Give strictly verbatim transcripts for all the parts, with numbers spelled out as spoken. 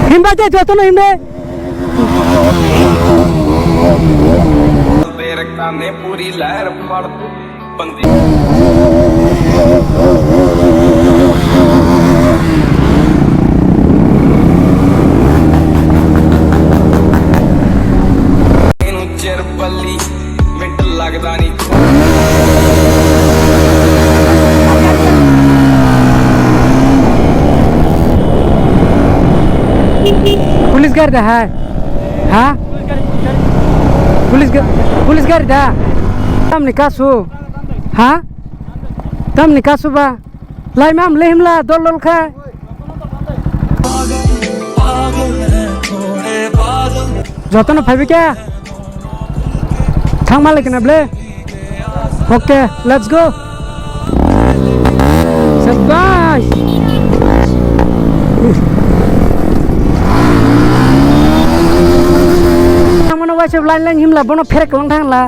Himbai de, jotono himbai. Police gari da hai? Ha? Police ga-, police gari da? Tamni kasu? Ha? Tamni kasu ba? Laimam lehimla dol dol kha. Jotono phaibi khe? Thangma lai kena ble. Okay, let's go. Sabash. Thangmano waisa line line himla bono pherek lang thangla.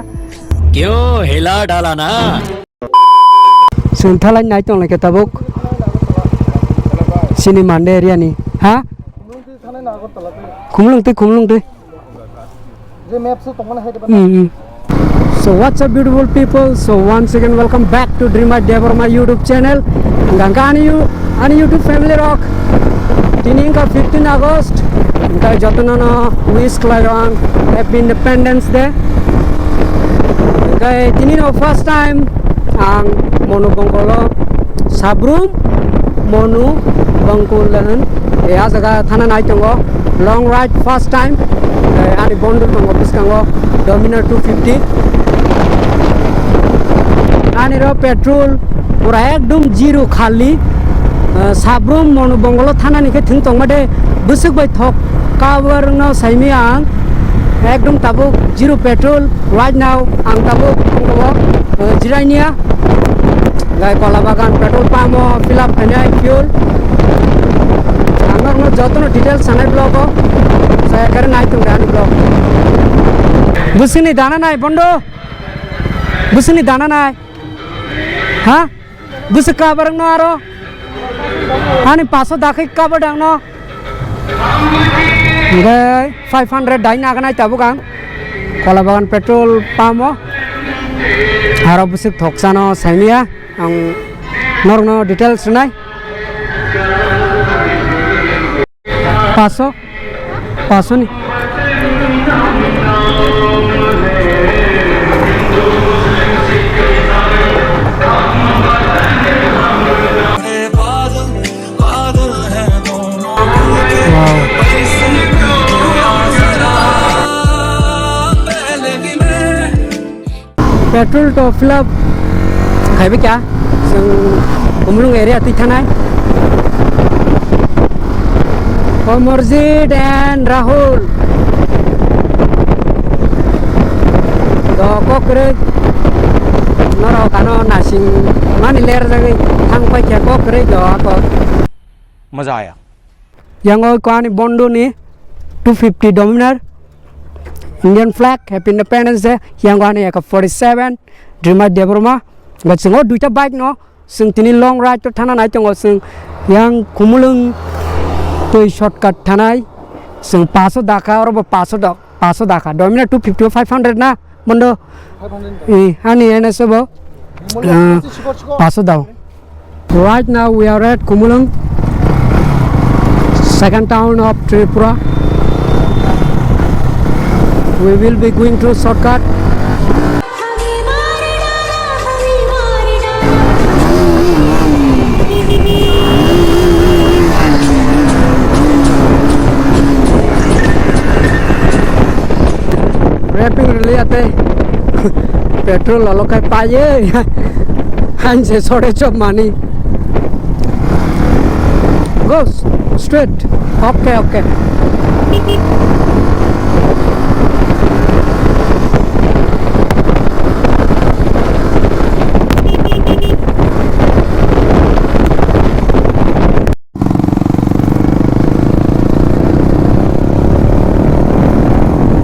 Kyo hila dala na? Chwng thalai nai tong lai khe tabuk. Chini Mande area ni. Ha? Khumulwng twi, khumulwng twi. Hmm, hmm. So what's up, beautiful people? So once again, welcome back to Dreamer Debbarma YouTube channel. Hwnkha ani you-, ani YouTube family rok. Tini wngkha fifteen August. Hwnkha jotono no wish khlai rok ang Happy Independence Day. Hwnkha tini no first time ang Monu Bongkolo Sabrum Monu Bangkul hwn, e, ah jaga thana nai tongo. Long ride first time, e, ani bondhu tongo bwskango Dominar two fifty. Ani ro petrol pura ekdom zero khali, e, Sabrum Monu Bongolo thana ni khe thwng tongma de bwswk bai thok kabar no saimi ang ekdom tabuk zero petrol right now ang tabuk tongo, e, Jirania. Gai Kola Bagan petrol pump o fill up khainai fuel. Ang norokno jotono details sanai vlog o. Saya kare nai tong ani vlog. Bwswkni dana nai bondo. Bwswkni dana nai. Ha? Bwswk kabar wngno aro. Ani paso dakhai kabar dangno. Hwnkhe five hundred dai naganai tabuk ang Kola Bagan petrol pump o. Aro bwswk thokchano saimia ang norokno details rwnai. Paso, paso ni. Wow. Petrol to fill up khaibai kha, chwng Khumulwng area twi thanai. Amarjit and Rahul. Do kok kwrwi. Norok ano nasing mani ler jagwi thang pai kha kok kwrwi do ako. Maza aya. Yang o ko ani bondo ni two fifty Dominar, Indian flag, Happy Independence Day. Yang o ani A K forty-seven, Dreamer Debbarma. Ba chwng o duita bike no, chwng tini long ride to thana nai tongo chwng. Yang Khumulwng twi shortcut thanai, chwng paso dakha, oro bo paso dok. Paso dakha. Dominar two fifty o five hundred na, bondo? Five hundred. Eh, ani N S o bo. Mole Ah, paso sikor sikor. Paso dao. Right now we are at Khumulwng, second town of Tripura. We will be going through shortcut. Wrapping rwliya tei petrol lolo khai paiye. Hanse sore chop mani. Go s-, straight. Okay, okay.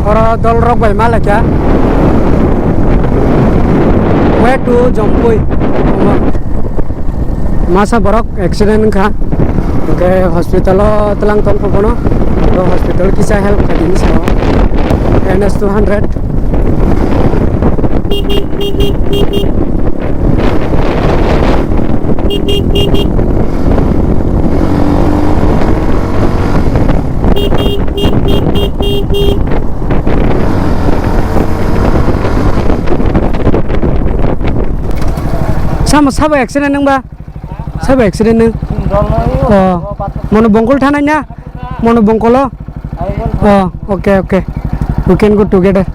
Oro dol rok bai ma lekha. Wet To Jompui. Masa borok accident wngkha. Hwnkhe hospital o tlang tongkha bono. Oro hospital kisa help khaidi ni sao. N S two hundred. Sama sabo accident nung ba? Sabo accident nung? Oh, mono bongkol thanai na? Mono bongkolo? Oh, okay, okay. We can go together.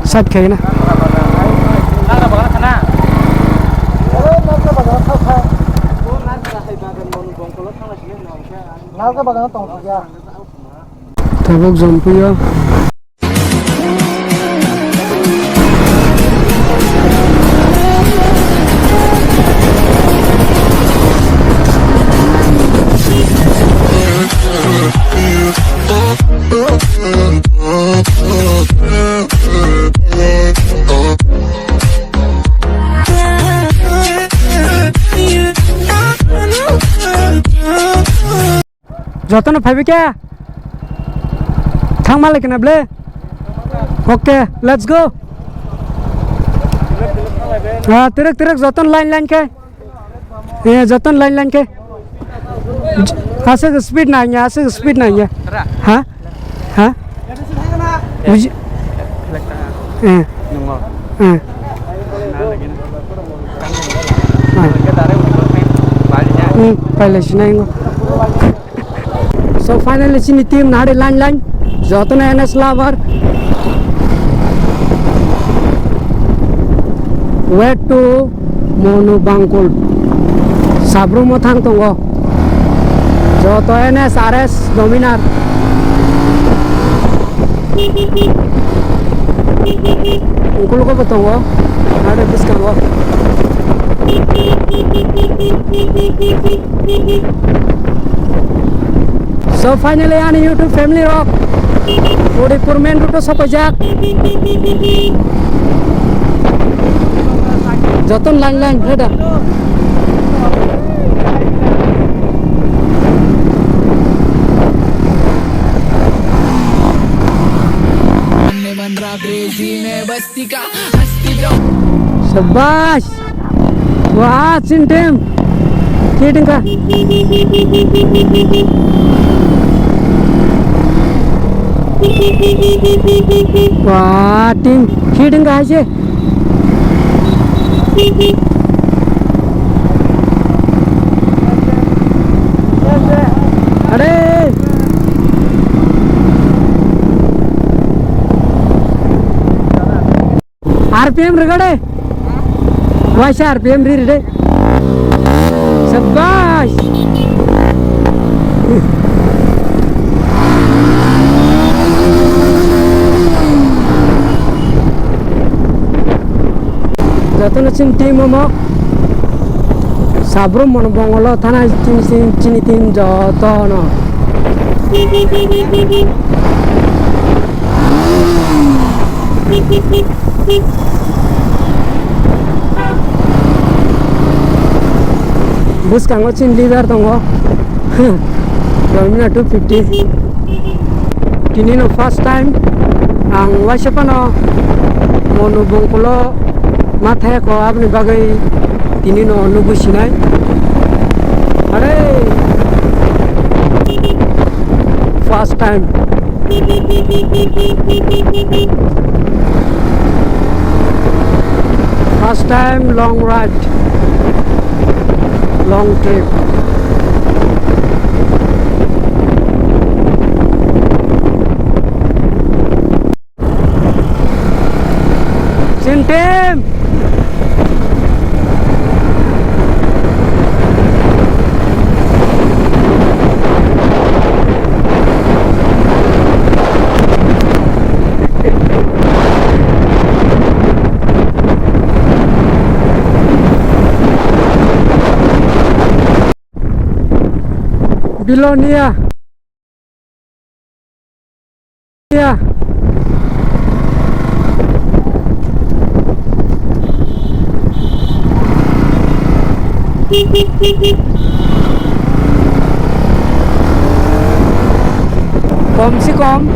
Sat khaina. Nalka bagano tong ya. Tabuk Jompui o. Jotono phaibai khe? Thang malai kena ble? Okay, let's go. Ah, tirik, tirik, joton line, line khe. Eh, joton line, line khe. Aswk speed na hanya, aswk speed na hanya. Ha? Ha? Buji-, eh. Eh. Hmm, pailai sinai ngo. So finally chini team nari line line jotono N S lover. Way to Monu Bangkul. Sabrum o thang tongo. Joto N S R S dominar. Ungkulugo bo tongo. Nari bwskango. So finally ani YouTube family rok Udaipur main road o sopaijak. Joton line line heda. Shabash. Wah, Chin team. Kiting ka. Wah, team. Kiting ka aise. Are. R P M rwgade. Waisa R P M ri rwde. Shabash. Jotono chini team omo. Sabrum mono bongolo thana chini, chini, chini team jotono. Bwskango chini leader tongo. Romina two fifty. Tini no first time ang waisa phano Monu Bongkolo ma thaya kho, aboni bagwi tini no nugwi sinai. Are first time. First time long ride, long trip. Sintem. Bilonia. Ya. Kom se kom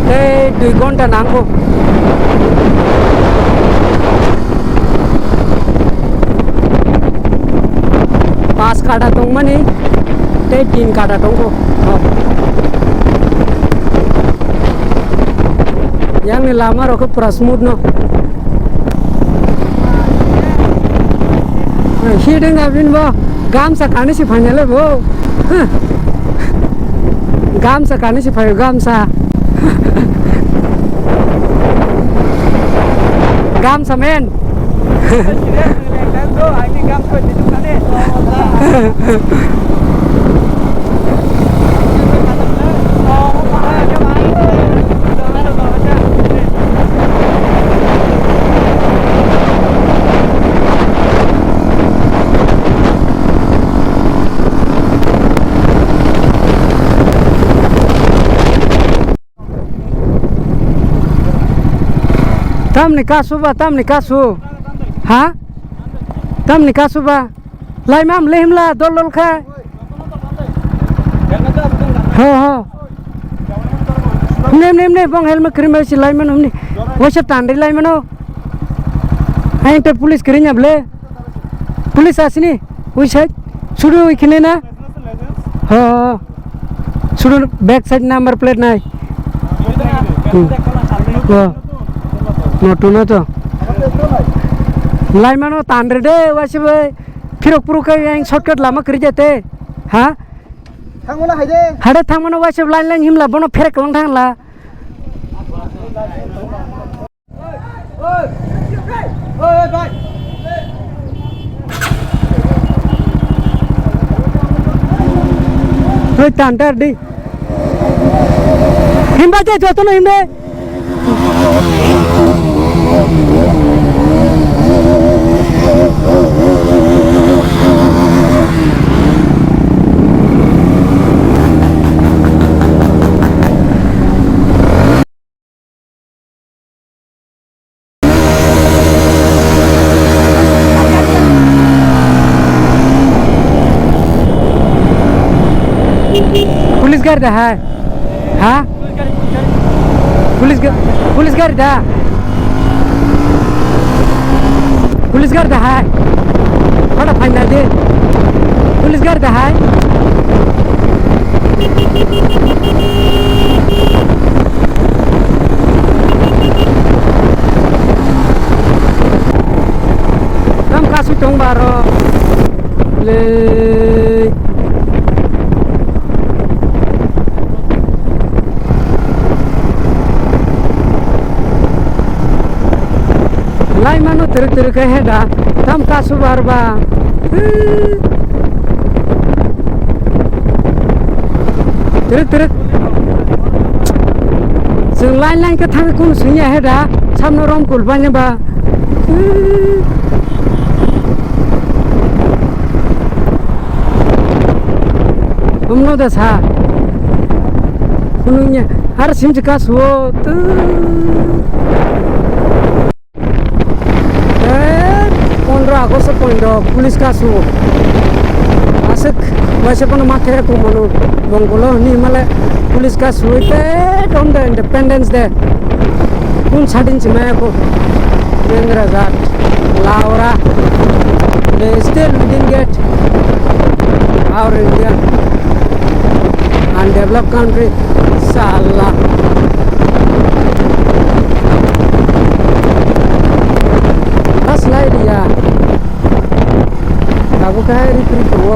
tei dui ghonta nango. Pas kata tongmani tei tin kata tongo. Yang ni lama rok pura smooth no. Hiding abin bo gamsa kani si phanya le bo. Gamsa kani si phayo gamsa. Gamsa men. Tamni kasu ba, tamni kasu. Ha? Tamni kasu ba. Laimam lehimla dol dol kha. Ho, ho. Himne, himne, himne, bong helmet krim bai si laiman himne. Waisa tandri laimano. Aing te police krim able. Police asini, ui side. Sudu ui khine na. Ho, ho. Sudu back side number plate nai. Hmm. Ho. Notu na to. Laimano tandri de, waisa bai. Phirok phurok khe yang shortcut lama kwrwi jate. Ha? Thangmano hai de. Hade thangmano waisa line line himla bono pherek lang thangla. Oi, tan tar di. Himba je jotono himbe. Police gari da hai. Ha? Police ga-, police gari da. Police gari da hai. Hada phaina de. Police gari da hai. Tam kasu tong baro. Le. Laimano twrwk twrwk khe heda, tam kasu bar ba. Twrwk twrwk. Chwng line line khe thangwi kunu swngya heda, samno Romkul baino ba. Omno da sa. Phunuknya. Har simsi kasu o. Eh, pondro August pondro police kasu. Aswk waisa pono mathe ko mano. Bongkolo ni male police kasu. Te tom da Independence Day. Kun sadin si maya ko. Kendra Ghat. Laura, they still we didn't get our India undeveloped country. Inshallah. Bas lai dia. Kabu kai ri pri ko.